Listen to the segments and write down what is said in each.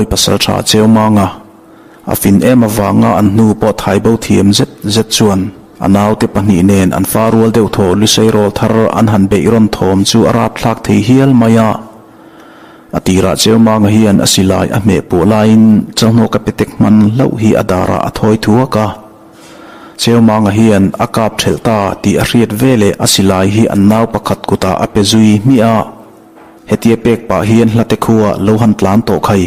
Pawi pasalṭha Cheumanga a fin em avanga an hnu pawh thaibo thiam zet zet chuan a naute pahnih nen an fa rual deuh thaw lusei rawl thar an han beih rawn thawm chu a rapthlak thei hial mai a. A tirah Cheumanga hian a silai a hmeh puah laiin Changhnawka petek hman hlauh hi a darah a thawi thuak a. Cheumanga hian a kap ṭhelh ta tih a hriat veleh a silai hi an nau pakhat kutah a pe zui hmiah a. Hetia pek pah hian hlate khua lo han tlan tawh khai.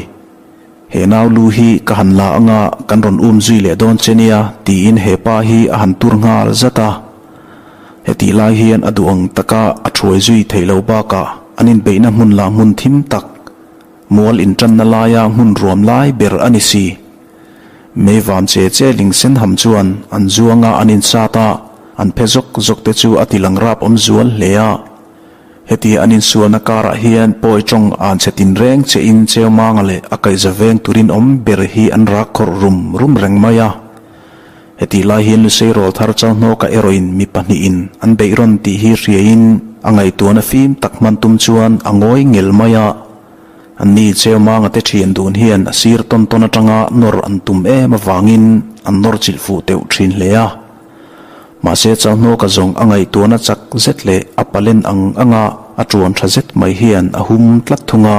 He nau lu hi ka han la anga kan rawn um zui leh dawn che nia tiin he pa hi a han tur nghal zat a. Hetih lai hian a duh ang taka a thuai zui theih lo bakah an inbeihna hmun lah hmun thim tak, mual intanna laia hmun ruam lai ber a ni si. Mei vam che che ling sen ham chuan an zuanga an insat a, an phe zawk zawk te chu a ti lang rap awm zual hle a. Heti an insualna karah hian pawi tawng an che tinreng che in Cheumanga leh a kaihza veng turin awm ber hi an rak khawrh rum rum reng mai a. Hetih lai hian Lusei rawl thar Chauhnawka erawhin mi pahnihin an beih rawn tih hi hriain a ngaihtuahna fim tak hman tum chuan a ngawi ngel mai a. Anni Cheumanga te thian dun hian a sir tawn tawn atanga nawr an tum em avangin an nawr chilh fuh teuh thin hle a. Mahse Chauhnawka zawng a ngaihtuahna chak zet leh a palen ang anga a tuan tha zet mai hian a hum tlat thung a.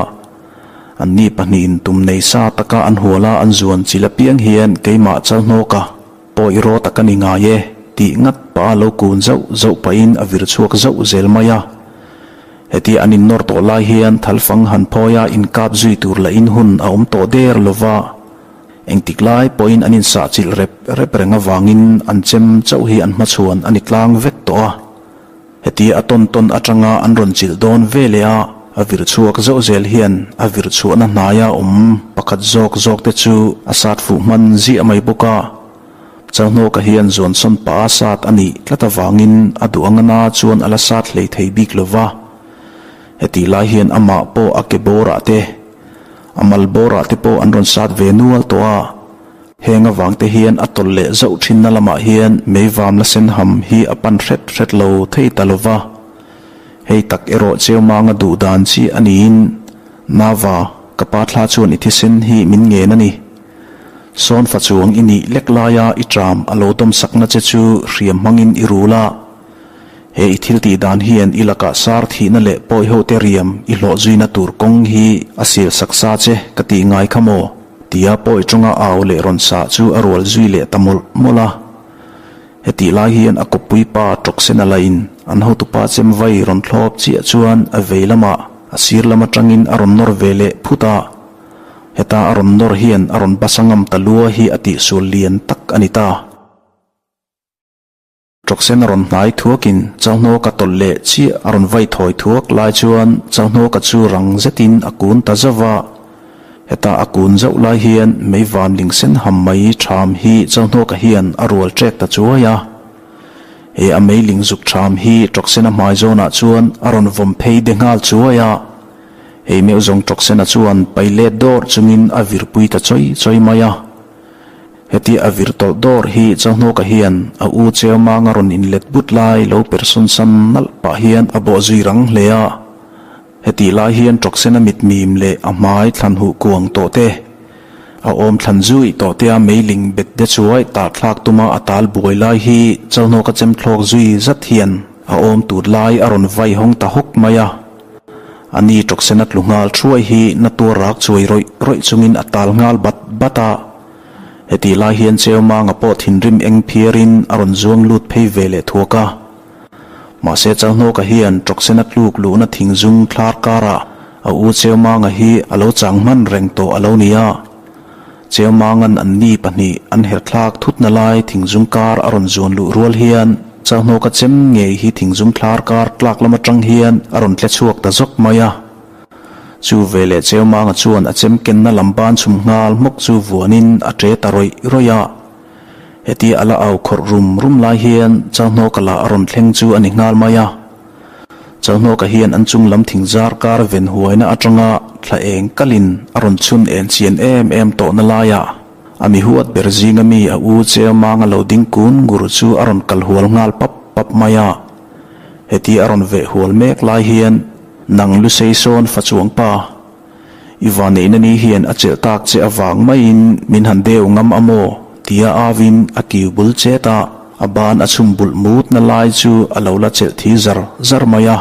Anni pahnihin tum nei sa taka an huala an zuan chil apiang hian keimah Chauhnawka pawh i rawt a ka ni ngai e tih ngat pah a lo kun zauh zauh pahin a vir chhuak zauh zel mai a. Hetia an innawr tawh lai hian thalfang han phawia inkap zui tur lahin hun a awm tawh der lova. Engtik lai pawhin an insahchilh rep rep reng avangin an chem chauh hi an hmachhuan a ni tlang vek tawh a. Hetia a tawn tawn atanga an rawn chilh dawn ve leh a, a vir chhuak zauh zel hian a vir chhuahna hnaia awm pakhat zawk zawk te chu a sat fuh hman ziah mai bawk a. Chauhnawka hian zuansawn pah a sat a nih tlat avangin a duh anga na chuan a la sat hlei thei bik lova. Hetih lai hian amah pawh a ke bawrah te, A mal bawrah te pawh an rawn sat ve nual tawh a, heng avang te hian a tawlh leh zauh thinna lamah hian meivam la sen ham hi a pan hret hret lo thei ta lo va. Hei tak erawh Cheumanga duh dan chi a niin, Nava, ka pa thla chuan i thisen hi min ngen a ni. Sawn fa chuang i nih lek laia i ṭam a lo dawmsakna che chu hriam hmangin i rul a. He i thil tih dan hian i lakah sar thihna leh pawi ho te riam i hlawh zuina tur kawng hi a sil sak sa che ka tih ngai kha maw? Tia pawi tawnga au leh rawn sah chu a rual zui leh ta mawlh mawlh a. Hetih lai hian a kawppui pa Tawksena lain an hotupa chem vai rawn thlawp chiah chuan a vei lamah a sir lam atangin a rawn nawr ve leh phut a. Heta a rawn nawr hian a rawn basa ngam ta lua hi a tihsual lian tak a ni ta. Tawksen a rawn hnai thuakin Chauhnawka tawlh leh chiah a rawn vai thawi thuak lai chuan Chauhnawka chu rang zetin a kun ta zauh va. Heta a kun zauh lai hian meivan ling sen ham mai ṭham hi Chauhnawka hian a rual ṭek ta chuai a. He a meiling zuk ṭham hi Tawksena hmai zawnah chuan a rawn vawm phei de nghal chuai a. Hei meuh zawng Tawksena chuan pai let dawrh chungin a virpui ta chawi chawi mai a. Heti a vir tawlh dawr hi Chauhnawka hian a u Cheumanga rawn inlet but lai lo per sawn sam nalh pah hian a bawh zui rang hle a. Hetih lai hian Tawksena mitmim leh a hmai thlan huh kuang tawh te, a awm thlan zui tawh te a meiling bet de chuai tarthlak tuma a tal buai lai hi Chauhnawka chem thlawk zui zat hian a awm tut lai a rawn vai hawng ta hawk mai a. Ani Tawksena tlu nghal thuai hi na tuar rak chuai rawih rawih chungin a tal nghal bat bat a. Hetih lai hian Cheumanga pawh thinrim eng phiarin a rawn zuang lut phei ve leh thuak a. Mahse Chauhnawka hian Tawksena tluk luhna thingzung thlar karah a u Cheumanga hi a lo chang hman reng tawh a lo ni a. Cheumanga'n anni pahnih an herthlak thutna lai thingzung kar a rawn zuan luh rual hian Chauhnawka chem ngei hi thingzung thlar kar tlak lam atang hian a rawn tle chhuak ta zawk mai a. Chu veleh Cheumanga chuan a chem kenna lam ban chhum nghal hmawk chu vuanin a ṭe ta rawih rawih a. Hetia a la au khawrh rum rum lai hian Chauhnawka lah a rawn thleng chu a ni nghal mai a. Chauhnawka hian an chung lam thing zar kar ven huaina atanga thla eng kalin a rawn chhun en chian em em tawhna laiah a mi huat ber zinga mi a u Cheumanga lo ding kun ngur chu a rawn kal hual nghal pap pap mai a. Hetia a rawn veh hual mek lai hian Nang Lusei sawn fa chuang pa. I vaneihna ni hian a chelh tak che avang maiin min han deu ngam a maw? tia auin a kiu bul chet a, a ban a chhum bulh mutna lai chu a lo la chelh thi zar zar mai a.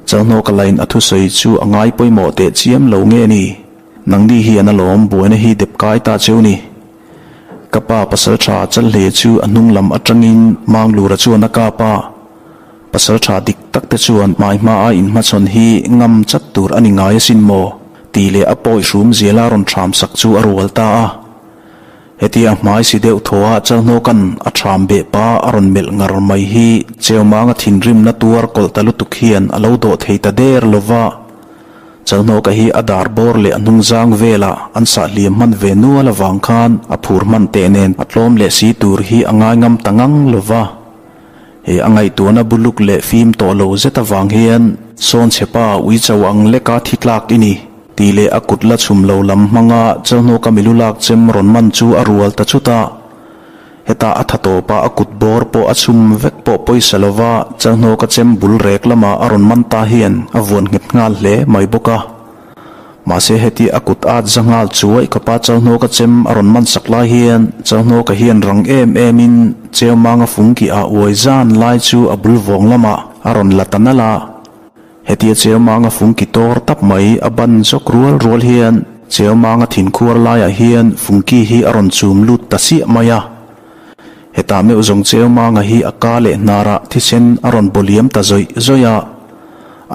Chalhnawka lain a thusawi chu a ngai pawimawh teh chiam lo nge ni? Nangni hian alawm buaina hi dep kai ta cheu ni. Ka pa pasal tha Chalhle chu a hnung lam atangin Manglura chuan a kap a. Pasal tha dik tak te chuan hmai hma a inhmachhawn hi ngam chat tur a ni ngai asin maw? tih leh a pawi hrum ziala rawn thram sak chu a rual ta a. Hetia hmai si deuh thaw a Chalhnawka'n a thram beh pa a rawn melh ngar mai hi Cheumanga thinrimna tuar kawlh ta lutuk hian a lo dawh thei ta der lo va. Chalhnawka hi a dar bawr leh a hnungzang velah an sah hliam hman ve nual avang khan a phur hman teh nen a tlawm leh si tur hi a ngaingam ta ngang lo va. He a ngaihtuahna buluk leh fim tawh lo zet avang hian Sawnchhepa uicho ang leka thi tlak i ni tih leh a kut la chhum lo lam hmanga Chalhnawka milu lak chem rawn man chu a rual ta chut a. Hetah a tha tawpa a kut bawr pawh a chhum vek pawh pawisa lova Chalhnawka chem bul rek lama a rawn man ta hian a vuan nghet nghal hle mai bawk a. Mahse heti a kut at za nghal chuai ka pa Chalhnawka chem a rawn man sak lai hian Chalhnawka hian rang em em in Cheumanga fungki ah uai zan lai chu a bul vawng lamah a rawn la ta nalh a. Hetia Cheumanga fungki tawr tap mai a ban zawk rual rual hian Cheumanga thinkhuar laiah hian fungki hi a rawn chum lut ta siah mai a. Hetah meuh zawng Cheumanga hi a ka leh hnarah thisen a rawn bawliam ta zawih zawih a.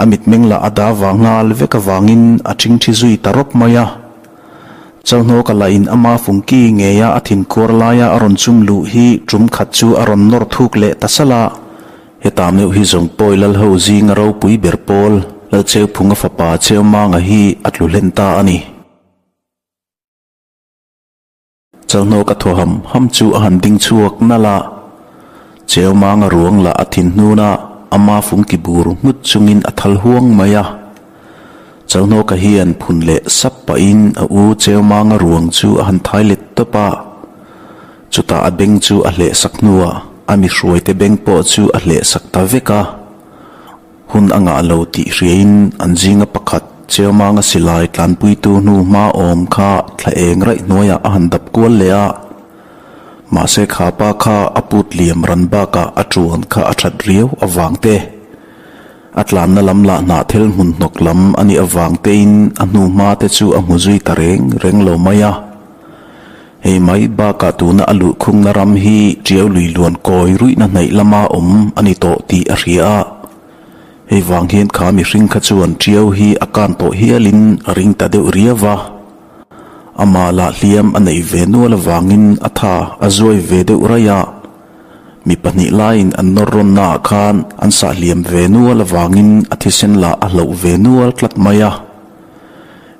A mitmeng lah a da vang nghal vek avangin a ṭhingṭhi zui ta rawp mai a. Chalhnawka lahin ama fungki ngeia a thinkhuar laia a rawn chum luh hi ṭum khat chu a rawn nawr thuk leh ta salh a. Hetah meuh hi zawng pawi Lalho zinga ropui ber pawl Lalcheuphunga fapa Cheumanga hi a tlu hlen ta a ni. Chalhnawk a thaw ham ham chu a han ding chhuak nalh a, Cheumanga ruang lah a thin hnun a, ama fungki bur nghut chungin a thal huang mai a. Chalhnawka hian phun leh sap pahin a u Cheumanga ruang chu a han thai let tawp a, chutah a beng chu a hleh sak hnuah a mi hruaite beng pawh chu a hleh sak ta vek a. Hun a ngah lo tih hriain an zinga pakhat Cheumanga silai tlanpuitu hnu hma awm kha thla eng raih hnuaiah a han dap kual leh a. Mahse kha pa kha a put liam ran bakah a tuan kha a that riau avang te, a tlanna lam lah hnahthel hmun hnawk lam a nih avang tein a hnu hma te chu a hmu zui ta reng reng lo mai a. Hei mai bakah tuna a luhkhungna ram hi Tiau lui luan kawi ruihna hnaih lama awm a ni tawh tih a hria a. Hei vang hian kha mihring kha chuan Tiau hi a kan tawh hialin a ring ta deuh riau va. Amah lah hliam a neih ve nual avangin a tha a zuai ve deuh raih a. Mi pahnih laiin an nawr rawnnaah khan an sah hliam ve nual avangin a thisen lah a hloh ve nual tlat mai a.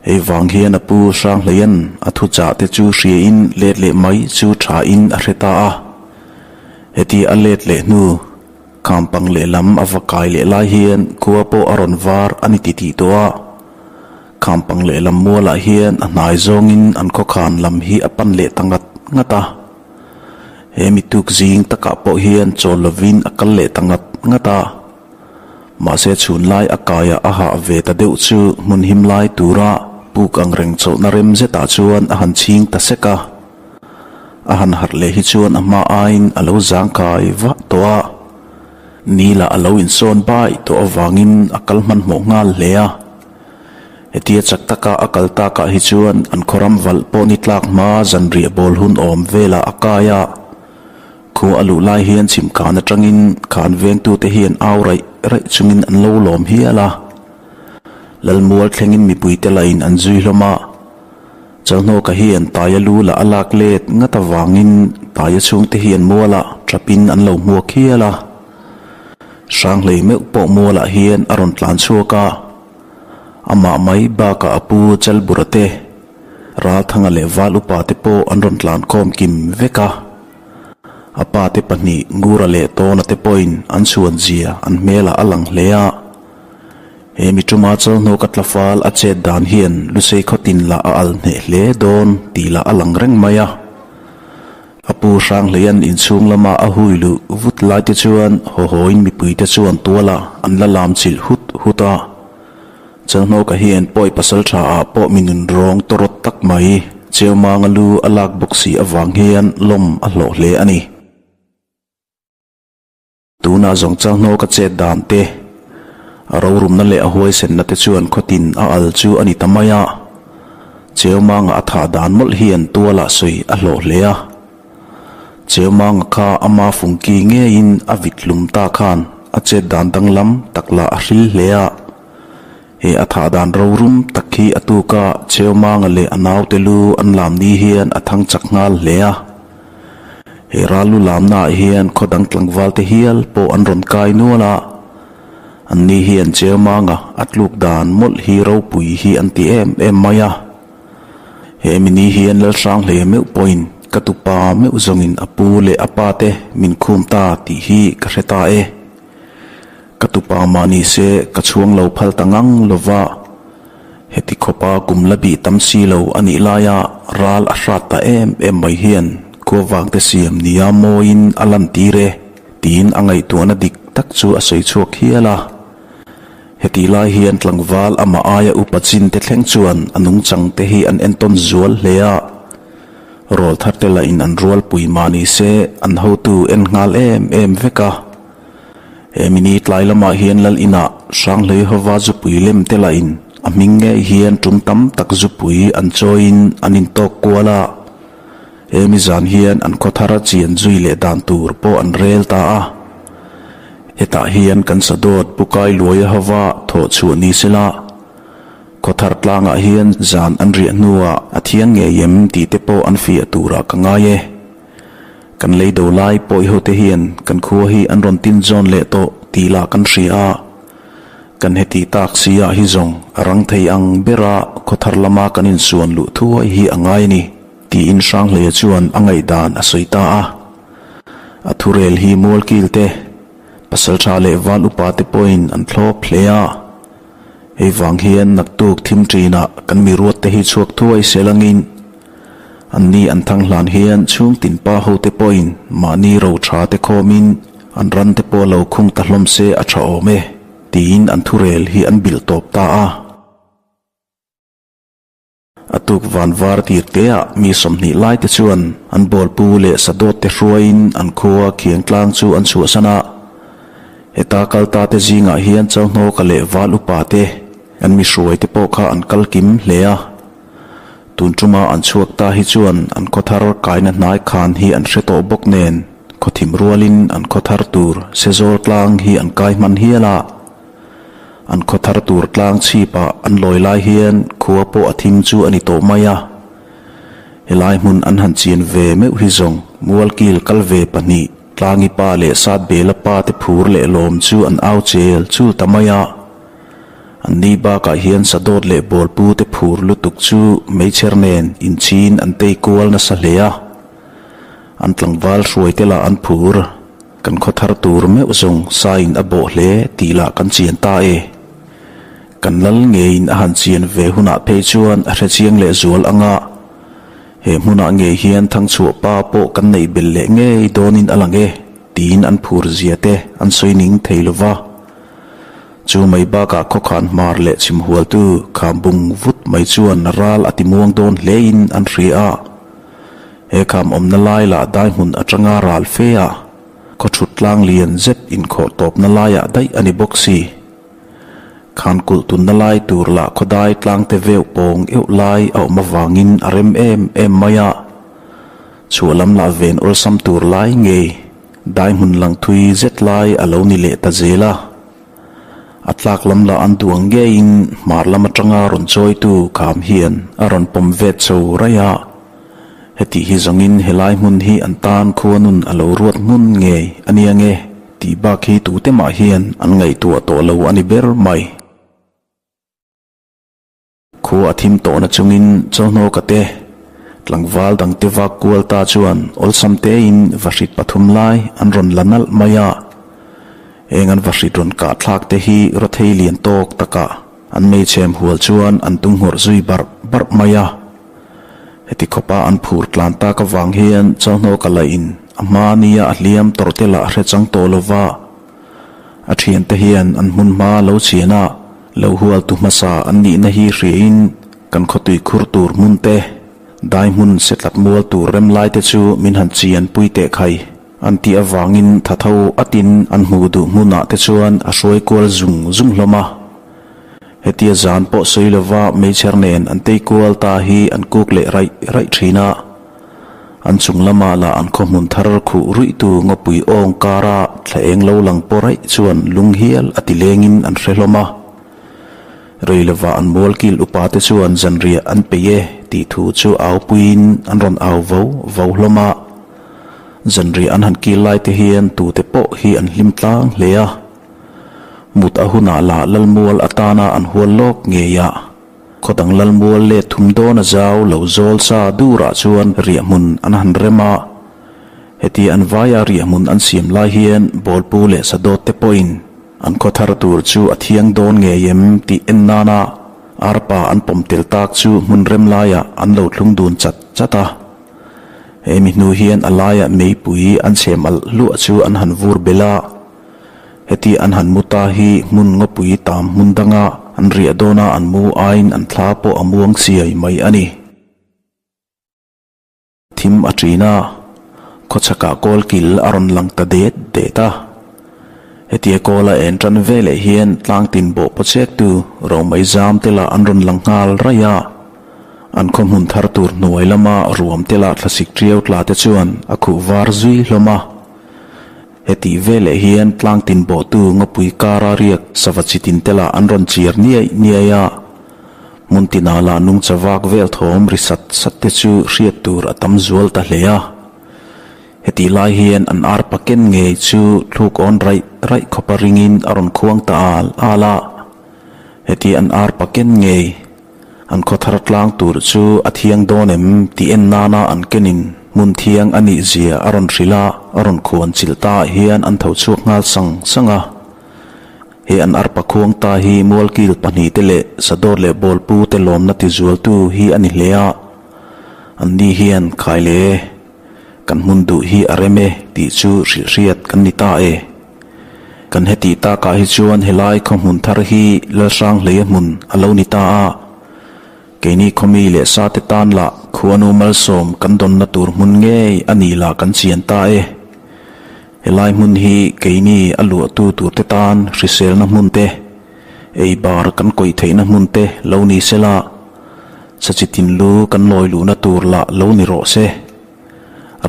Hei vang hian a pu Hranghleia'n a thuchah te chu hriain let leh mai chu thain a hre ta a. Heti a let leh hnu, khampang lehlam a va kai leh lai hian khua pawh a rawn var a ni titih tawh a. Khampang lehlam mualah hian a hnai zawngin an khawkhan lam hi a pan leh ta ngat ngat a. He mituk zing takah pawh hian chawl lovin a kal leh ta ngat ngat a. Mahse chhun lai a kaia a hah ve ta deuh chu hmun him lai tura puk ang reng chawlhna rem zetah chuan a han chhing ta sek a. A han harh leh hi chuan a hma aiin a lo zangkai vah tawh a. Ni lah a lo insawn bai tawh avangin a kal hmanhmawh nghal hle a. Hetia chak taka a kal takah hi chuan an khawram valh pawh ni tlak hma zanriah bawl hun awm velah a kai a. Khua a luh lai hian chhim khan atangin khan vengtute hian au raih raih chungin an lo lawm hial a. Lalmual thlengin mipuite lahin an zui hlawm a. Chalhnawka hian Taia lu lah a lak let ngat avangin Taia chhungte hian mualah tapin an lo hmuak hial a. Hranghlei meuh pawh mualah hian a rawn tlan chhuak a. Amah mai bakah a pu Chalbura te, Ralthanga leh Val upa te pawh an rawn tlan khawm kim vek a. A pa te pahnih Ngura leh Tawna te pawhin an chhuan zia an hmelah a lang hle a. He mi tuma Chalhnawka tlafal a chet dan hian Lusei khawtin lah a al hneh hle dawn tih lah a lang reng mai a. A pu Hranghleia'n inchhung lama a hui luh vut lai te chuan haw hawin mipui te chuan tualah an la lam chilh hut hut a. Chalhnawka hian pawi pasaltha ah pawh mi nunrawng tawrawt tak mai Cheumanga lu a lak bawk si avang hian lawm a hlawh hle a ni. Tunah zawng Chalhnawka chet dan te, a rorumna leh a huaisenna te chuan khawtin a al chu a ni ta mai a. Cheumanga a thah dan mawlh hian tualah sawi a hlawh hle a. Cheumanga kha ama fungki ngeiin a vit hlum ta khan a chet dan danglam tak lah a hril hle a. He a thah dan rorum tak hi a tuka Cheumanga leh a naute lu an lam ni hian a thang chak nghal hle a. He ral lu lamnaah hian khaw dang tlangval te hial pawh an rawn kai nual a. Anni hian Cheumanga a tluk dan mawlh hi ropui hi an ti em em mai a. He mini hian Lalhrang hle meuh pawhin ka tupa meuh zawngin a pu leh a pa te min khum ta tih hi ka hre ta e. Ka tupa mah ni se ka chhuang lo phal ta ngang lova, heti khawpa kum la bih tam si lo a nih laia ral a hrat ta em em mai hian khuavang te siam nia mawiin a lantir e tiin a ngaihtuahna dik tak chu a sawi chhuak hial a. Hetih lai hian tlangval amah aia upa chin te thleng chuan a nungchang te hi an entawn zual hle a, rawl thar te lahin an rualpui mah ni se an hotu en nghal em em vek a. He mini tlai lamah hian lal inah Hranghlei hova zupui lem te lahin a hming ngei hian tum tam tak zupui an chawiin an intawk kual a, he mi zan hian an khaw thar a chian zui leh dan tur pawh an rel ta a. Hetah hian kan sadawt Pu Kailuaia hova thawh chhuah ni sela, khaw thar tlangah hian zan an riah hnuah a thiang ngei em tih te pawh an fiah turah ka ngai e. Kan lei do lai pawi hote hian kan khua hi an rawn tin zawn leh tawh tih lah kan hria a. Kan heti tak si ah hi zawng a rang thei ang bera khaw thar lama kan insuan luh thuai hi a ngai a ni, tiin Hranghleia chuan a ngaihdan a sawi ta a. A thurel hi Mualkil te, Pasaltha leh Val upa te pawhin an thlawp hle a. Hei vang hian naktuk thim ṭinah kan mi ruat te hi chhuak thuai sel angin anni an thang hlan hian chhungtin pa ho te pawhin mahni ro ṭha te khawmin an ran te pawh lo khung ta hlawm se a ṭha awm e tiin an thurel hi an bilh tawp ta a. A tuk van var tir teah mi 20 lai te chuan an bawlpu leh sadawt te hruaiin an khua khiang tlang chu an chhuahsan a. Heta kal ta te zingah hian Chauhnawka leh Val upa te an mi hruai te pawh kha an kal kim hle a. Tun tuma an chhuak ta hi chuan an khaw thar kaina hnai khan hi an hre tawh bawk nen khaw thim rualin an khaw thar tur Sezawl tlang hi an kai hman hial a. An khaw thar tur tlang chhipah an lawi lai hian khua pawh a thim chu a ni tawh mai a. Helai hmun an han chian ve meuh hi zawng Mualkil kal ve pahnih Tlangi pa leh Satbela pa te phur leh lawm chu an au chel chul ta mai a. An ni bakah hian Sadawt leh Bawlpu te phur lutuk chu meichher nen inchin an tei kual nasa hle a. An tlangval hruai te lah an phur. Kan khaw thar tur meuh zawng sain a bawh hle tih lah kan chian ta e. Kan lal ngeiin a han chian ve hunah phei chuan a hrechiang leh zual ang a. He hmunah ngei hian Thangchhuah pa pawh kan neih belh leh ngei dawnin a lang e tiin an phur zia te an sawi ning thei lo va. Chu mai bakah khawkhan hmar leh chhimhualtu khambung vut mai chuan ral a timuang dawn hlein an hria a. He kham awmna lai lah dai hmun atanga ral fe a, khaw thut tlang lian zet inkhawh tawpna laiah daih a ni bawk si. Khan kulh tunna lai tur lah khaw dai tlang te veuh pawng euh lai a awm avangin a rem em em mai a. Chhuah lam lah ven awlsam tur lai ngei dai hmun lang thui zet lai a lo ni leh ta zel a. A tlak lam lah an duang ngeiin hmar lam atanga rawn chawitu kham hian a rawn pawm vet chho raih a. Heti hi zawngin helai hmun hi an tan khuanun a lo ruat hmun ngei a nia nge tih bak hi tute mah hian an ngaihtuah tawh lo a ni ber mai. Khua a thim tawhna chungin Chawhnawka te, tlangval dangte vak kual ta chuan awlsam tein vahrit pathum lai an rawn la nalh mai a. Heng an vahrit rawn kah thlak te hi rawthei lian tawk takah an meichhem hual chuan an tung nghawrh zui barh barh mai a. Heti khawpa an phur tlan tak avang hian Chawhnawka lahin a hma nia a hliam tawrh te lah hre chang tawh lova. A thiante hian an hmun hma lo chhian a. Lo hualtu hmasa an nihna hi hriain kan khawtui khur tur hmun te, dai hmun setlat mual tur rem lai te chu min han chian pui teh khai an tih avangin tha tho atin an hmuh duh hmunah te chuan a hruai kual zung zung hlawm a. Hetia zan pawh sawi lova meichher nen an tei kual ta hi an kuk leh raih raih thin a. An chung lamah lah an khaw hmun thar khuh ruihtu ngawpui awng kara thla eng lo lang pawh raih chuan lung hial a ti lengin an hre hlawm a. Rei lova an mualkil upa te chuan zanriah an peih e tih thu chu au puiin an rawn au vo vo hlawm a. Zanriah an han kil lai te hian tute pawh hi an hlim tlang hle a. Mut a hunah lah Lalmual atana an hual lawk ngei a. Khaw dang Lalmual let thum dawn a zau lo zawl sa durah chuan riahhmun an han rem a. Heti an vaia riahhmun an siam lai hian Bawlpu leh Sadawt te pawhin an khaw thar tur chu a thiang dawn ngei em tih en nana arpa an pawm tel tak chu hmun rem laiah an lo thlung dun chat chat a. He mi hnu hian a laiah meipui an chhem alh hluah chu an han vur belh a. Heti an han mu ta hi hmun ngawpui tam hmun danga an riah dawna an mu aiin an thla pawh a muang siai mai a ni. Thim a ṭin a, khawchhakah kawlkil a rawn lang ta det det a. Hetia kawl a en ṭan veleh hian tlangtin bawh paw chektu Romei zam te lah an rawn lang nghal raih a. An khaw hmun thar tur hnuai lama ruam te lah thlasik ṭiau tla te chuan a khuh var zui hlawm a. Hetih veleh hian tlangtin bawhtu ngawpui kara riak sava chitin te lah an rawn chiar niaih niaih a, hmun tinah lah nungcha vak vel thawm ri sat sat te chu hriat tur a tam zual ta hle a. Hetih lai hian an arpa ken ngei chu thluk awn raih raih khawpa ringin a rawn khuang ta al al a. Heti an arpa ken ngei An khaw thar tlang tur chu a thiang dawn em tih en nana an kenin hmun thiang a nih zia a rawn hrilh a, a rawn khuan chilh ta ah hian an tho chhuak nghal sang sang a. He an arpa khuang ta hi mualkil pahnihte leh sadawt leh bawlpu te lawmna tizualtu hi a ni hle a. Anni hian khai le kan hmun duh hi a rem e tih chu hrilh hriat kan ni ta e. Kan hetih takah hi chuan helai khaw hmun thar hi Lalhranghleia hmun a lo ni ta a, keini khawmi leh sate tan lah khuanu malsawm kan dawnna tur hmun ngei a nih lah kan chian ta e. Helai hmun hi keini a luahtu turte tan hriselna hmun te, ei bar kan kawih theihna hmun te lo ni sela, chachitin lu kan lawi luhna tur lah lo ni rawh se.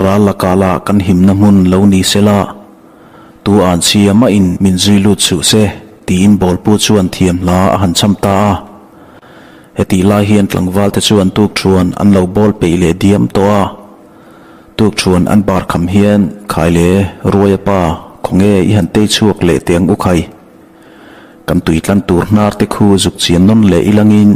Ral lakah lah kan himna hmun lo ni sela, Tu an chhia mahin min zui lut suh se, tiin Bawlpu chuan thiam hla a han cham ta a. Hetih lai hian tlangvalte chuan tukṭhuan an lo bawl peih leh diam tawh a. Tukṭhuan an bar kham hian Khai le, Ruaia pa, khawnge i han tei chhuak leh teh ang u khai. Kan tui tlan tur hnar te khu zuk chian nawn leh ilangin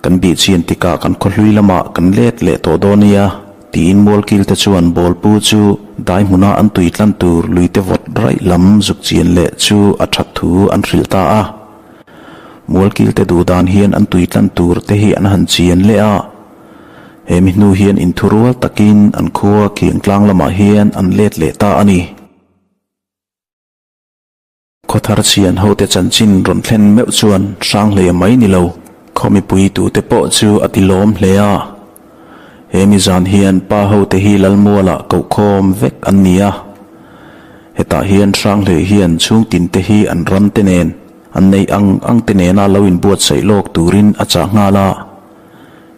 Kan bih chian tikah kan khawhlui lamah kan let leh tawh dawn nia, tiin Mualkil te chuan Bawlpu chu dai hmuna an tui tlan tur lui te vawt raih lam zuk chian leh chu a that thu an hrilh ta a. Mualkil te duh dan hian an tui tlan tur te hi an han chian leh a. He mi hnu hian inthurual takin an khua Khiangtlang lamah hian an let leh ta a ni. Khawthar chhian hote chanchin rawn thlen meuh chuan hrang hle mai ni lo, khaw mipui tute pawh chu a ti lawm hle a. He mi zan hian pa hote hi Lalmualah kohkhawm vek an ni a. Hetah hian Hranghlei hian chhungtinte hi an ram te nen, an neih ang ang te nena lo inbuatsaih lawk turin a chah nghal a.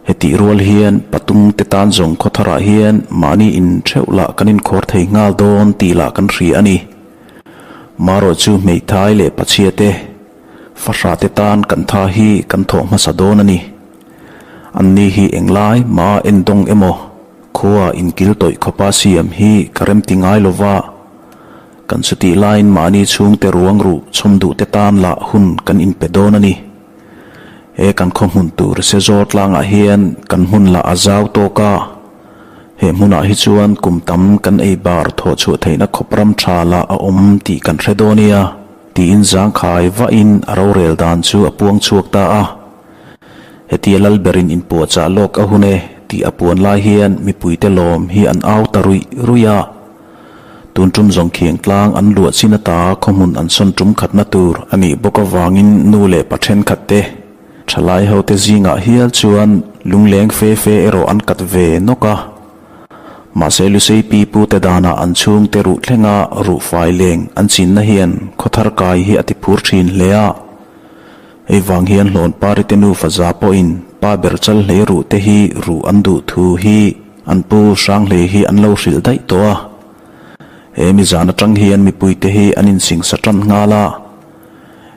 Hetih rual hian patung te tan zawng khawtharah hian mahni intheuh lah kan inkhawr thei nghal dawn tih lah kan hria a ni. Marawh chu hmeithai leh pachhia te, fahrah te tan kan tha hi kan thawh hmasa dawn a ni. Anni hi englai mah a endawng emaw, khua inkil tawih khawpa siam hi ka remti ngai lo va, kan chutih laiin mahni chhungte ruang ruh chhawm duh te tan lah hun kan inpe dawn a ni. He kan khaw hmun tur Sezawr tlangah hian kan hmun lah a zau tawk a. He hmunah hi chuan kum tam kan ei bar thawh chhuah theihna khawp ram tha lah a awm tih kan hre dawn nia, tiin zangkhai vahin a rorel dan chu a puang chhuak ta a. Hetia Lalberin inpuahchah lawk a hun e tih a puan lai hian mipuite lawm hi an au ta ruih ruih a. Tun tum zawng khiang tlang an luah chin ata khawhmun an sawn tum khatna tur a nih bawk avangin nu leh pa thenkhat te, thalai ho te zingah hial chuan lungleng fe fe erawh an kat ve nawk a. Mahse Lusei pi pu te danah an chhungte ruh thlenga ruh fai leng an chinna hian khawthar kai hi a ti phur thin hle a. Hei vang hian Hlawnpari te nufa za pawhin pa ber chal hlei ruh te hi ruh an duh thu hi an pu Hranghlei hi an lo hrilh daih tawh a. He mi zan atang hian mipui te hi an insingsa tan nghal a.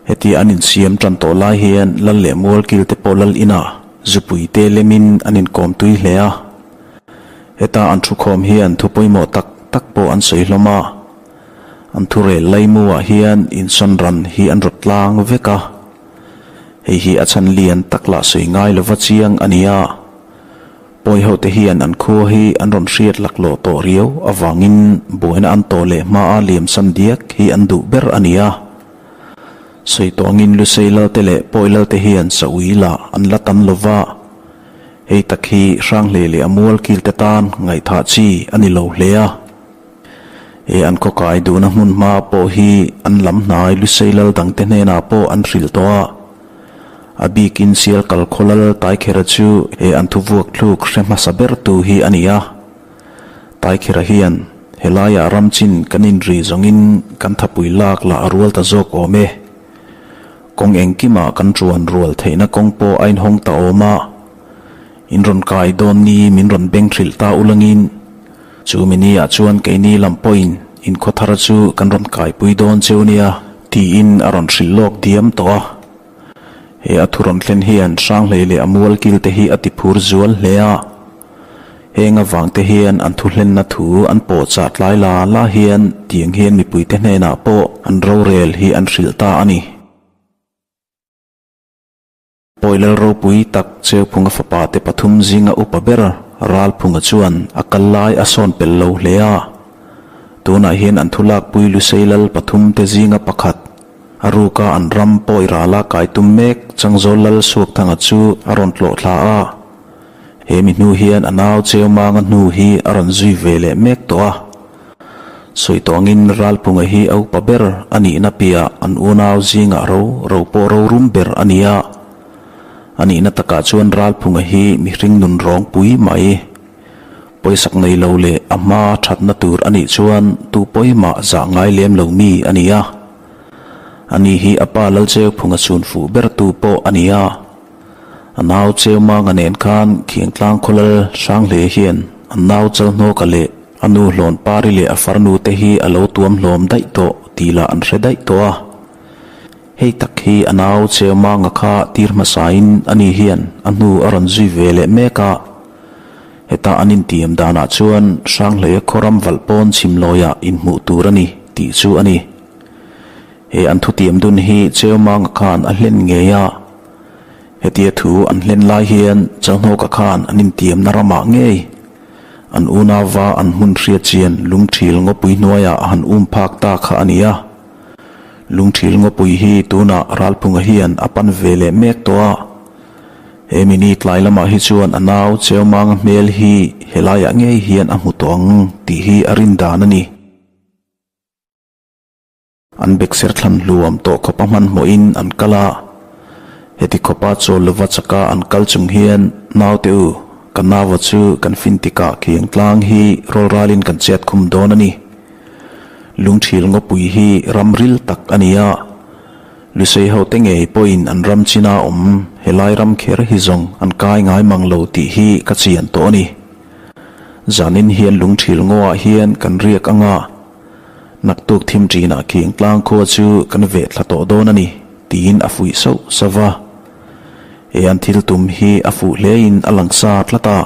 Hetia an insiam tan tawh lai hian Lal leh Mualkil te pawh Lal inah zupui te lemin an inkawm tui hle a. Heta an thukhawm hian thu pawimawh tak tak pawh an sawi hlawm a. An thurel laimuah hian insawn ran hi an rawt tlang vek a, hei hi a chhan lian tak lah sawi ngai lova chiang a ni a. Pawi hote hian an khua hi an rawn hriat laklawh tawh riau avangin buaina an tawh leh hmaa liamsan diak hi an duh ber a ni a. Sawi tawngin Lusei Lalte leh Pawi Lalte hian Saui lah an la tam lova, hei tak hi Hranghlei leh a mual kilte tan ngaihthah chi a ni lo hle a. He an khawkai duhna hmun hma pawh hi an lam hnai Lusei lal dangte hnenah pawh an hrilh tawh a. A bikin sial kal khaw lal Taikhera chu he an thuvuak thluk hre hmasa bertu hi a ni a. Taikhera hian helaiah ram chin kan inri zawngin kan thapui lak lah a rual ta zawk awm e. Kawng engkimah kan ṭuan rual theihna kawng pawh a inhawng ta awm a. In rawn kai dawn ni min rawn beng hrilh ta ulangin Chu mini ah chuan keini lam pawhin in khaw thar chu kan rawn kaipui dawn cheu nia tiin a rawn hrilh lawk diam tawh a. He a thu rawn thlen hian Hranghlei leh a mual kil te hi a ti phur zual hle a. Heng avang te hian an thu hlenna thu an pawh chah tlai la la hian tiang hian mipui te hnenah pawh an rorel hi an hrilh ta a ni. Pawi lal ropui tak Cheuphunga fapa te pathum zinga upa ber Ralphunga chuan a kal lai a sawn pel lo hle a. Tunah hian an thulakpui Lusei lal pathum te zinga pakhat, a ruka an ram pawi rala kai tum mek Changzawl lal Suakthanga chu a rawn tlawh thla a. He mi hnu hian a nau Cheumanga hnu hi a rawn zui ve leh mek tawh a. Sawi tawngin Ralphunga hi a upa ber a nihna piah an unau zingah ro ro pawh rorum ber a ni a. A nihna takah chuan Ralphunga hi mihring nun rawng pui mai. Pawisak nei lo leh a hma thatna tur a nih chuan tu pawimah zah ngai lem lo mi a ni a. Ani hi a pa Lalcheuphunga chhun fuh bertu pawh a ni a. A nau Cheumanga nen khan Khiangtlang khawlal Hranghle hian an nau Chalhnawka leh a nu hlawn Pari leh a farnu te hi a lo tuam hlawm daih tawh tih lah an hre daih tawh a. Hei tak hi a nau Cheumanga kha tir hmasain ani hian a hnu a rawn zui ve leh mek a. Heta an intiam danah chuan Hranghleia khawram valh pawn chhimlawiah inhmuh tur a ni tih chu a ni. He an thutiam dun hi Cheumanga khan a hlen ngei a. Hetia thu an hlen lai hian Chalhnawka khan an intiamna ramah ngei an unauva an hmun hriat chian Lungthil ngawpui hnuaiah a han um phak ta kha a ni a. Lungthil ngawpui hi tunah Ralphunga hian a pan ve leh mek tawh a. He mini tlai lamah hi chuan a nau Cheumanga hmel hi helaiah ngei hian a hmu tawh ang tih hi a rin dan a ni. An bekser thlan hluam tawh khawpa hmanhmawhin an kal a, heti khawpa chawl lova chaka an kal chung hian naute u, ka naua chu kan fin tikah khiang tlang hi rawlralin kan chet khum dawn a ni. Lungthil ngawpui hi ram ril tak a ni a, Lusei hote ngei pawhin an ram china awm helai ram kher hi zawng an kai ngai mang lo tih hi ka chian tawh a ni. Zanin hian lungthil ngawah hian kan riak anga, Naktuk thim ṭinah khiang tlang khua chu kan veh thla tawh dawn a ni, tiin a fuih sauh sauh va. He an thil tum hi a fuh hlein a lang sa tlat a.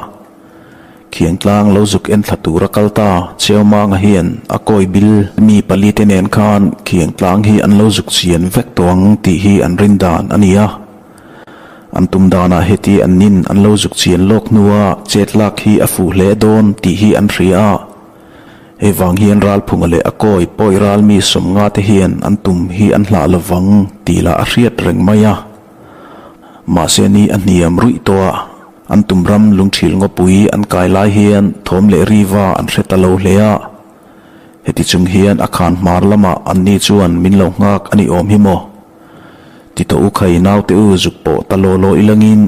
Khiang tlang lo zuk en thla tura kal ta Cheumanga hian a kawi bil mi palite nen khan khiang tlang hi an lo zuk chian vek tawh ang tih hi an rin dan a ni a. An tum danah heti an nin an lo zuk chian lawk hnua chet lak hi a fuh hle dawn tih hi an hria a. Hei vang hian Ralphunga leh a kawi pawi ral mi sawmnga te hian an tum hi an hlah lovang tih lah a hriat reng mai a. Mahse ni a hniam ruih tawh a, an tum ram lungthil ngawpui an kai lai hian thawm leh riva an hre ta lo hle a. Heti chung hian a khan hmar lamah anni chuan min lo nghak a ni awm hi maw? Ti tawh u khai naute u zuk pawh ta law law ilangin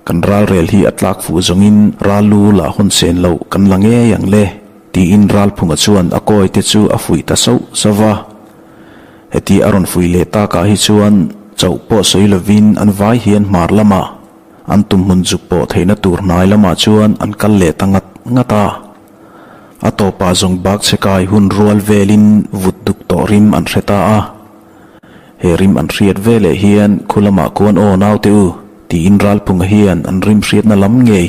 kan ralrel hi a tlak fuh zawngin ral lu lah hawn sen loh kan la ngei ang le tiin Ralphunga chuan a kawi te chu a fuih ta sauh sauh va. Heti a rawn fuih leh takah hi chuan chauh pawh sawi lovin an vai hian hmar lamah an tum hmun zuk pawh theihna tur hnai lamah chuan an kal leh ta ngat ngat a. A tawpah zawng bak chhe kai hun rual velin vut duk tawh rim an hre ta a. He rim an hriat veleh hian khu lamah kuan aw naute u tiin Ralphunga hian an rim hriatna lam ngei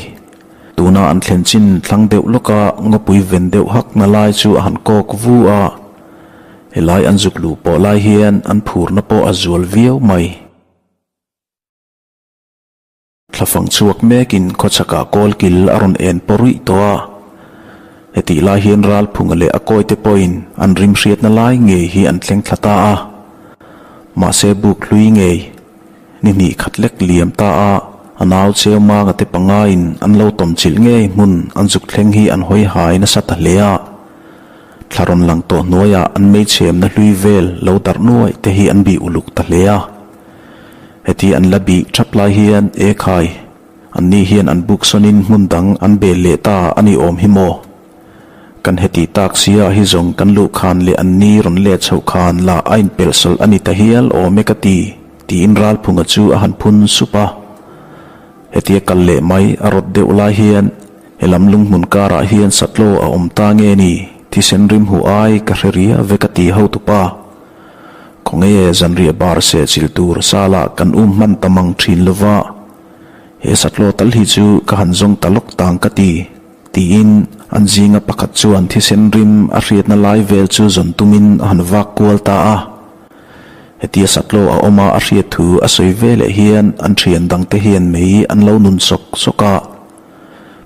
tuna an thlen chin thlang deuh lawka ngawpui ven deuh hakna lai chu a han kawk vu a. Helai an zuk luh pawh lai hian an phurna pawh a zual viau mai. Thlafang chhuak mekin khawchhakah kawlkil a rawn en pawh ruih tawh a. Hetih lai hian Ralphunga leh a kawite pawhin an rim hriatna lai ngei hi an thleng thla ta a. Mahse buk hlui ngei ni hnih khat lek liam ta a, a nau cheu manga te pangaiin an lo tawmchilh ngei hmun an zuk thleng hi an hawi hai nasa ta hle a. Thla rawn lang tawh hnuaiah an meichhemna hlui vel lo darh nuaih te hi an bih uluk ta hle a. Heti an la bih thap lai hian e khai, anni hian an buk sawnin hmun dang an bel leh ta a ni awm hi maw? Kan heti tak sia hi zawng kan luh khan leh anni rawn let chhoh khan lah a inpelh sawlh a ni ta hial awm e ka ti, tiin Ralphunga chu a han phun sup a. Hetia kal leh mai a rawt deuh lai hian he lam lunghmun karah hian satlaw a awm ta nge ni, thisen rim huh ai ka hre ria ve ka ti hotupa. Khawnge zanriah bar seh chil tur sala kan um hman ta mang thin lova, he satlaw tal hi chu ka han zawng ta lawk tang ka ti, tiin an zinga pakhat chuan thisen rim a hriatna lai vel chu zawn tumin a han vak kual ta a. Hetia satlaw a awma a hriat thu a sawi veleh hian an thian dangte hian mei an lo nun sawk sawk a.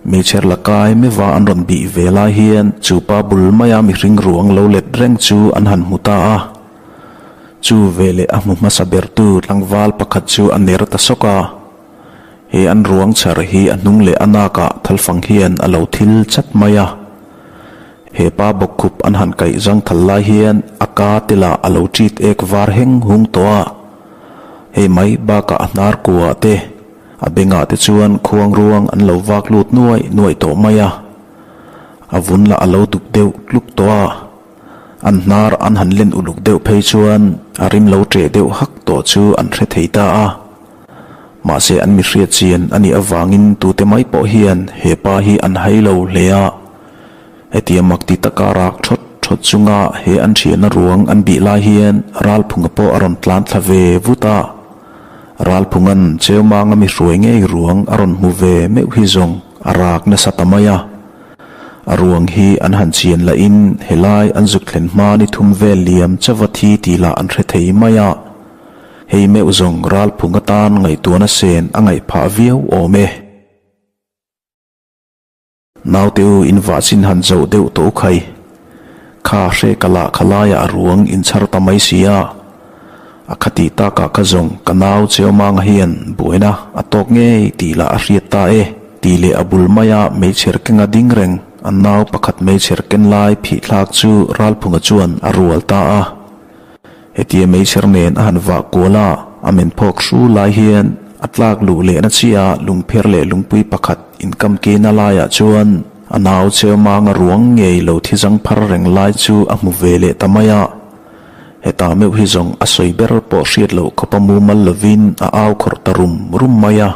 Meichher la kai meva an rawn bih ve lai hian chu pa bul maia mihring ruang lo let reng chu an han hmu ta a. Chu veleh a hmu hmasa bertu tlangval pakhat chu a ner ta sawk a. He an ruang chhar hi a hnung leh a nakah thalfang hian a lo thil chat mai a. He pa bawkkhup an han kaih zang thal lai hian a ka te lah a lo ṭit ek var heng hung tawh a. Hei mai bakah a hnar kuah te. A bengah te chuan khuang ruang an lo vak lut nuaih nuaih tawh mai a, a vun lah a lo duk deuh tluk tawh a, an hnar an han len uluk deuh phei chuan a rim lo ṭeh deuh hak tawh chu an hre thei ta a. Mahse an mi hriat chian a nih avangin tute mai pawh hian he pa hi an hai lo hle a, hetia mak ti taka rak ṭhawt ṭhawt chunga he an ṭhianna ruang an bih lai hian Ralphunga pawh a rawn tlan thla ve vut a. Ralphunga'n Cheumanga mi hruai ngei ruang a rawn hmu ve meuh hi zawng a rak nasa ta mai a. A ruang hi an han chian lahin helai an zuk thlen hma ni thum vel liam chauva thi tih lah an hre thei mai a. Hei meuh zawng Ralphung atan ngaihtuahna sen a ngaih phah viau awm e. Naute u in vah chin han zoh deuh tawh u khai. Kha hre ka lah kha laiah a ruang in chhar ta mai si a. A kha tih takah ka zawng ka nau Cheumanga hian buaina a tawk ngei tih lah a hriat ta e tih leh a bul maia meichher kenga ding reng an nau pakhat meichher ken lai phih thlak chu Ralphunga chuan a rual ta a. Hetia meichher nen a han vah kual a, a men phawk hru lai hian a tlak luh lehna chiah lungpher leh lungpui pakhat inkam kena laiah chuan a nau Cheumanga ruang ngei lo thi zang phar reng lai chu a hmu ve leh ta mai a. Hetah meuh hi zawng a sawi ber pawh hriat loh khawpa mumal lovin a au khawrh ta rum rum mai a.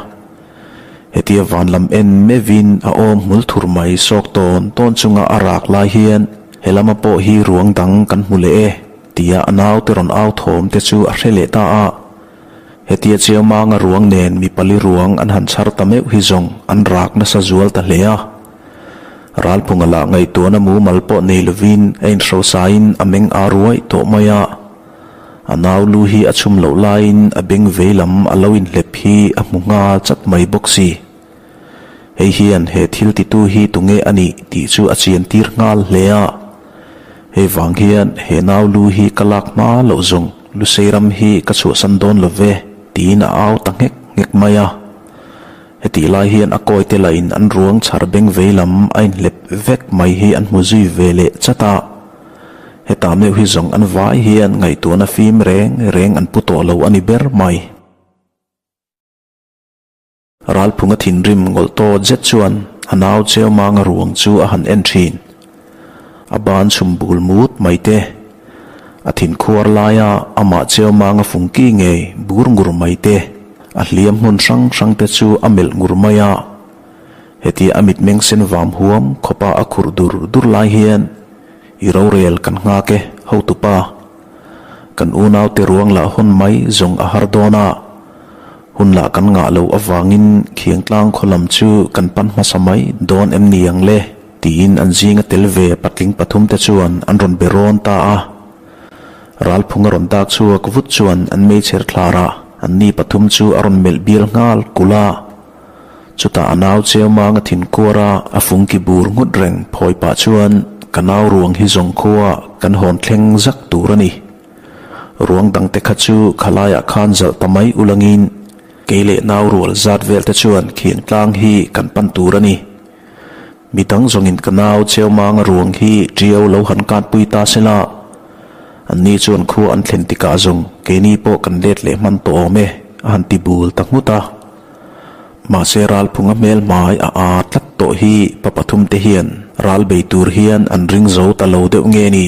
Hetia van lam en meuhin a awm hmul thur mai sawk tawn tawn chunga a rak lai hian he lama pawh hi ruang dang kan hmu leh e tia a naute rawn au thawm te chu a hre leh ta a. Hetia Cheumanga ruang nen mi pali ruang an han chhar ta meuh hi zawng an rak nasa zual ta hle a. Ralphunga lah ngaihtuahna mumal pawh nei lovin a inhrosain a meng ar ruai tawh mai a. A nau lu hi a chhum loh laiin a beng vei lam a lo inhlep hi a hmu nghal chat mai bawk si. Hei hian he thil titu hi tunge a nih tih chu a chian tir nghal hle a. Hei vang hian he nau lu hi ka lak hma loh zawng Lusei ram hi ka chhuahsan dawn lo ve tiin a au ta nghek nghek mai a. Hetih lai hian a kawi te lahin an ruang chhar beng vei lam a inhlep vek mai hi an hmu zui ve leh chat a. Heta meuh hi zawng an vai hian ngaihtuahna fim reng reng an pu tawh lo a ni ber mai. Ralphunga thinrim ngawlh tawt zet chuan a nau Cheumanga ruang chu a han en thin. A ban chhum bul mut mai te. A thinkhuar laia amah Cheumanga fungki ngei bur ngur mai te, a hliam hmun hrang hrang te chu a melh ngur mai a. Hetia a mitmeng sen vam huam khawpa a khurh dur dur lai hian I rorel kan nghak e, hotupa. Kan unaute ruang lah hawn mai zawng a har dawn a, hun lah kan ngah loh avangin Khiangtlang khaw lam chu kan pan hmasa mai dawn em ni ang le? tiin an zinga tel ve patling pathumte chuan an rawn be rawn ta a. Ralphung a rawn dak chhuak vut chuan an meichher thlarah anni pathum chu a rawn melh bial nghal kulh a. Chutah a nau Cheumanga thinkuara a fungki bur nghut reng phawi pah chuan ka nau ruang hi zawng khua kan hawn thleng zak tur a ni. Ruang dangte kha chu khalaiah khan zalh ta mai ulangin kei leh nau rual zat vel te chuan khiangtlang hi kan pan tur a ni. Mi dang zawngin ka nau Cheumanga ruang hi Tiau lo han katpui ta se la, anni chuan khua an thlen tikah zawng keini pawh kan let leh hman tawh awm e, a han ti bul ta nghut a. Mahse ralphunga hmel hmai a aa tlat tawh hi pa pathum te hian ral bei tur hian an ring zo ta lo deuh nge ni?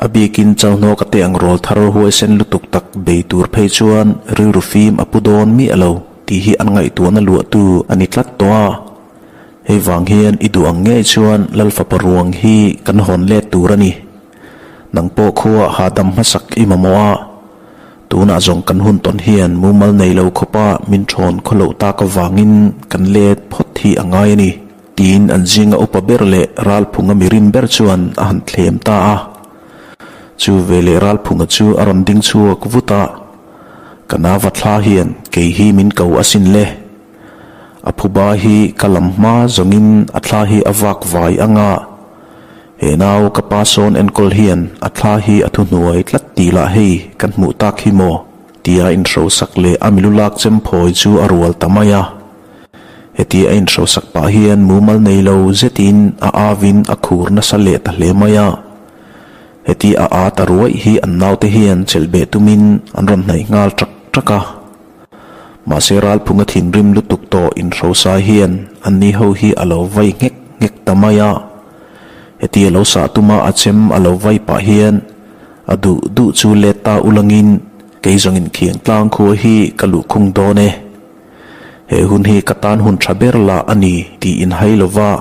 A bikin Chalhnawka te ang rawl thar huaisen lutuk tak bei tur phei chuan rilru fim a pu dawn miah lo tih hi an ngaihtuahna luahtu a ni tlat tawh a. Hei vang hian i duh ang ngei chuan Lalfapa ruang hi kan hawn let tur a ni. Nang pawh khua hahdam hmasak i mamawh a. Tunah zawng kan hun tawn hian mumal nei lo khawpa min thawn khaw loh tak avangin kan let phawt hi a ngai a ni, tiin an zinga upa ber leh Ralphunga mirin ber chuan a han thlem ta a. Chu veleh Ralphunga chu a rawn ding chhuak vut a, Ka nava thla hian kei hi min ko asin le. A phuba hi ka lam hma zawngin a thla hi a vak vai ang a. He nau ka pa sawn enkawl hian a thla hi a thuhnuai tlat tih lah hei kan hmuh tak hi maw? tia inhrosak leh a milu lak chem phawi chu a rual ta mai a. Hetia a inhrosak pah hian mumal nei lo zetin a avin a khur nasa leh ta hle mai a. Heti a a ta ruaih hi an naute hian chelh beh tumin an rawn hnaih nghal ṭak ṭak a. Mahse ralphunga thinrim lutuk tawh inhrosai hian anni ho hi a lo vai nghek nghek ta mai a. Heti a lo sah tuma a chem a lo vai pah hian a duh duh chu let ta ulangin kei zawngin khiang tlang khua hi ka luhkhung dawn e. He hun hi ka tan hun tha ber lah a ni tih inhai lova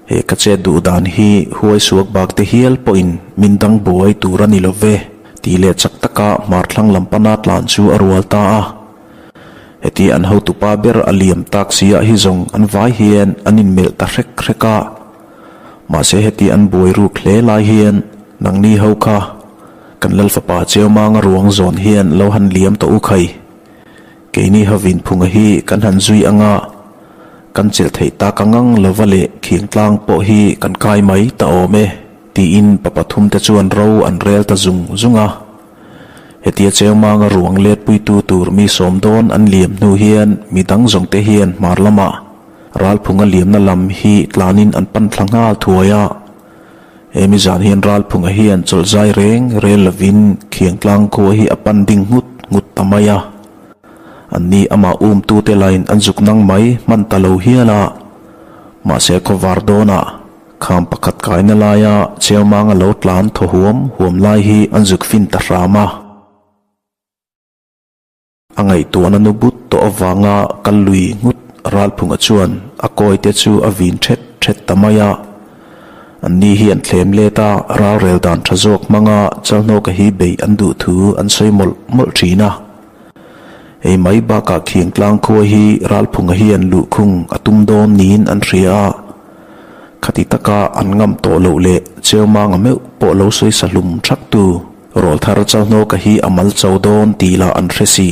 he ka chet duh dan hi huai suak bak te hial pawhin min dang buai tur a ni lo ve tih leh chak taka hmar thlang lam pana tlan chu a rual ta a. Heti an hotupa ber a liam tak si ah hi zawng an vai hian an inmelh ta hrek hrek a. Mahse heti an buai ruk hle lai hian nangni ho kha kan Lalfapa Cheumanga ruang zawn hian lo han liam tawh u khai. Keini hovin phunga hi kan han zui anga kan chelh theih tak angang lova leh khingtlang pawh hi kan kai mai ta awm e, tiin pa pathumte chuan ro an rel ta zung zung a. Hetia Cheumanga ruang letpuitu tur mi sawm dawn an liam hnu hian mi dang zawngte hian hmar lamah Ralphunga liamna lam hi tlanin an pan thla nghal thuai a. Hemi zan hian Ralphunga hian chawlhzai reng rel lovin Khiangtlang khua hi a pan ding nghut nghut ta mai a. Anni amah umtute lain an zuk nang mai hman ta lo hial a. Mahse khawvar dawnah kham pakhat kaina laia Cheumanga lo tlan thaw huam huam lai hi an zuk fin ta hram a. A ngaihtuahna nu but tawh avanga kal lui nghut Ralphunga chuan a kawite chu a vin thet thet ta mai a. Anni hi an thlem let a, ralrel dan tha zawk hmanga Chalhnawka hi beih an duh thu an sawi mawlh mawlh thin a. Hei mai bakah Khiangtlang khua hi Ralphunga hian luhkhung a tum dawn niin an hria a. Khati taka an ngam tawh loh leh Cheumanga meuh pawh lo sawi sa hlum thaktu. Rawlthar Chalhnawka hi a mal cho dawn tih lah an hre si.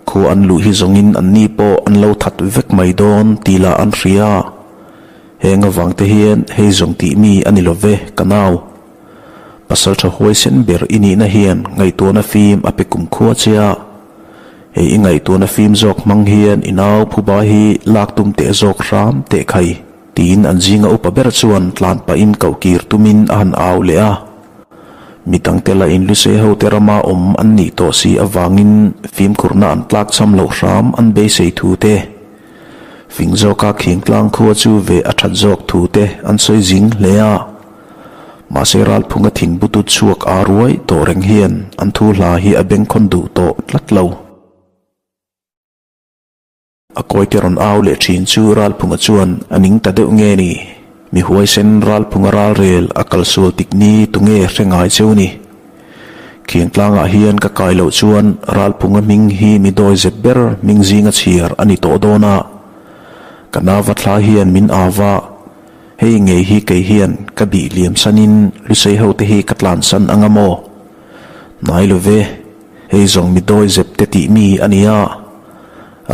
Khua an luh hi zawngin anni pawh an lo that vek mai dawn tih lah an hria. Heng avangte hian hei zawng tih mi a ni lo ve, ka nau. Pasaltha huaisen ber i nihna hian ngaihtuahna fim a pe kumkhua che a. Hei i ngaihtuahna fim zawk hmang hian i nau phuba hi lak tum teh zawk hram teh khai, tiin an zinga upa ber chuan tlan pahin kohkir tumin a han au leh a. Midangte lahin Lusei hote rama awm an nih tawh si avangin fimkhurna an tlakchham loh hram an beisei thu te, fing zawka Khingtlang khua chu ve a that zawk thu te an sawi zing hle a. Mahse Ralphunga thinbutu chhuak aa ruai tawh reng hian an thu hla hi a bengkhawn duh tawh tlat lo. A kawite rawn au leh thin chu Ralphunga chuan a ning ta deuh nge ni? Mi huaisen Ralphunga ralrel a kalsual tik ni tunge hre ngai cheu ni? Khiangtlangah hian ka kai loh chuan Ralphunga hming hi mi dawi zep ber hming zinga chhiar a ni tawh dawn a. Ka nava thla hian min au va, hei ngei hi kei hian ka bih liam sanin Lusei hote hi ka tlansan anga maw? Hnai lo ve. Hei zawng mi dawi zep te tih mi a nia.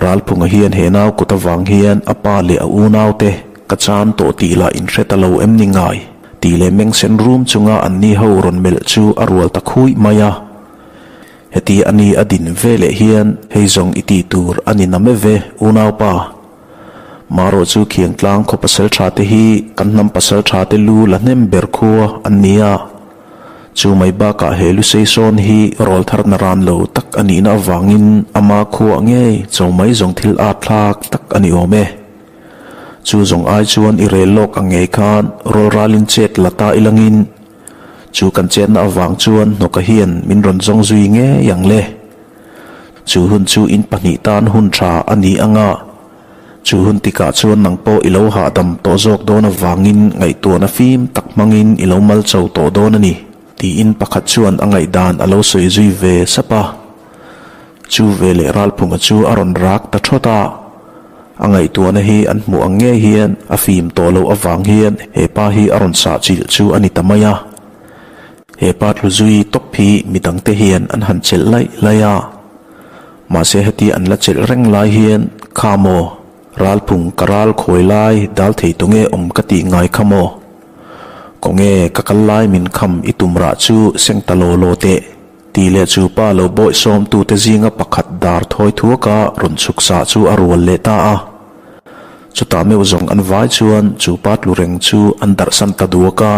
Ralphunga hian he nau kut avang hian a pa leh a unau te ka chan tawh tih lah in hre ta lo em ni ngai? tih leh meng sen rum chunga an ni ho rawn melh chu a rual ta khuih mai a. Heti a ni a din ve leh hian hei zawng i tih tur a ni na me ve unaupa. Marawh chu Khiangtlang khaw pasal tha te hi kan hnam pasal tha te lu la hnem ber khua an nia. Chu mai bakah he Lusei sawn hi rawl thar na ran lo tak a nihna avangin ama khuah ngei cho mai zawng thil at thlak tak a ni awm e. Chu zawng ai chuan i rel lawk ang ngei khan rawl ralin chet la ta ilangin chu kan chetna avang chuan hnawka hian min rawn zawng zui ngei ang le. Chu hun chu in pahnih tan hun tha a ni anga. Chu hun tikah chuan nang pawh i lo hahdam tawh zawk dawn avangin ngaihtuahna fim tak hmangin i lo mal cho tawh dawn a ni, tiin pakhat chuan a ngaihdan a lo sawi zui ve sap a. Chu veleh Ralphunga chu a rawn rak ta thawt a. A ngaihtuahna hi an hmuh ang ngei hian a fim tawh loh avang hian he pa hi a rawn sah chilh chu a ni ta mai a. He pa tlu zui tawp hi midangte hian an han chelh laih laih a. Mahse heti an la chelh reng lai hian kha maw, ralphung ka ral khawi lai dal thei tu nge awm ka tih ngai kha maw? Kawnge ka kal lai min kham i tum rah chu seng ta law law teh, tih leh chu pa lo bawih sawm tu te zinga pakhat dar thawi thuaka rawn chhuk sah chu a rual leh ta a. Chutah meuh zawng an vai chuan chu pa tlu reng chu an darhsan ta duak a.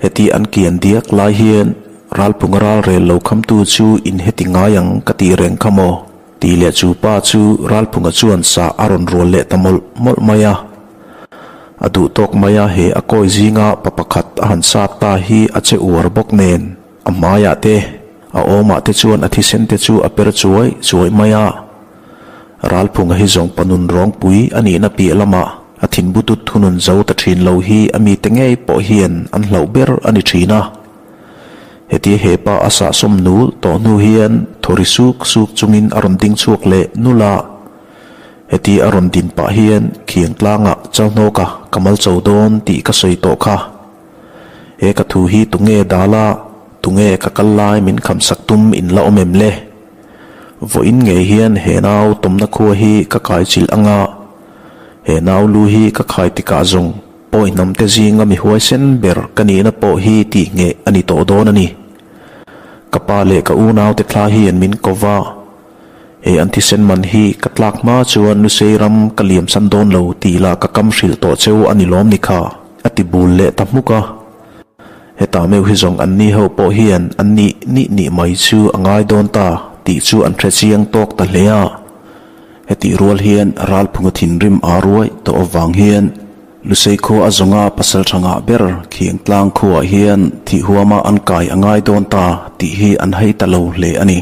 Heti an kian diak lai hian Ralphunga ralrel lo khamtu chu in heti ngai ang ka tih reng kha maw? tih leh chu pa chu Ralphunga chuan sah a rawn rual leh ta mawlh mawlh mai a. A duh tawk mai a he a kawi zinga pa pakhat a han sat ta hi a che uar bawk nen a hmaiah te a awmah te chuan a thisen te chu a per chuai chuai mai a. Ralphunga hi zawng panun rawngpui a nihna piah lamah a thinbutut thunun zo ta thin lo hi a mite ngei pawh hian an hlauh ber a ni thin a. Hetia he pa a sahsawm nul tawh hnu hian thaw ri suk suk chungin a rawn ding chhuak leh nul a. Hetia a rawn din pah hian khiang tlangah Chalhnawka ka mal cho dawn tih ka sawi tawh kha. He ka thu hi tunge dal a, tunge ka kal lai min khamsak tum in la awm em le? Vawiin ngei hian he nau tawmna khua hi ka kai chilh anga, he nau lu hi ka khai tikah zawng pawi hnamte zinga mi huaisen ber ka nihna pawh hi tih ngheh a ni tawh dawn a ni. Ka pa leh ka unaute thla hian min ko va, he an thisen man hi ka tlak hma chuan Lusei ram ka liamsan dawn lo tih lah ka kam hrilh tawh cheu a ni lawm ni kha, a ti bul leh ta hmuk a. Hetah meuh hi zawng an ni ho pawh hian an nih nih nih mai chu a ngai dawn ta tih chu an hre chiang tawk ta hle a. Hetih rual hian Ralphunga thinrim aa ruai tawh avang hian Lusei khua a zawnga pasal tha ngah ber Khiangtlang khuaah hian thih huama an kai a ngai dawn ta tih hi an hei ta lo hle a ni.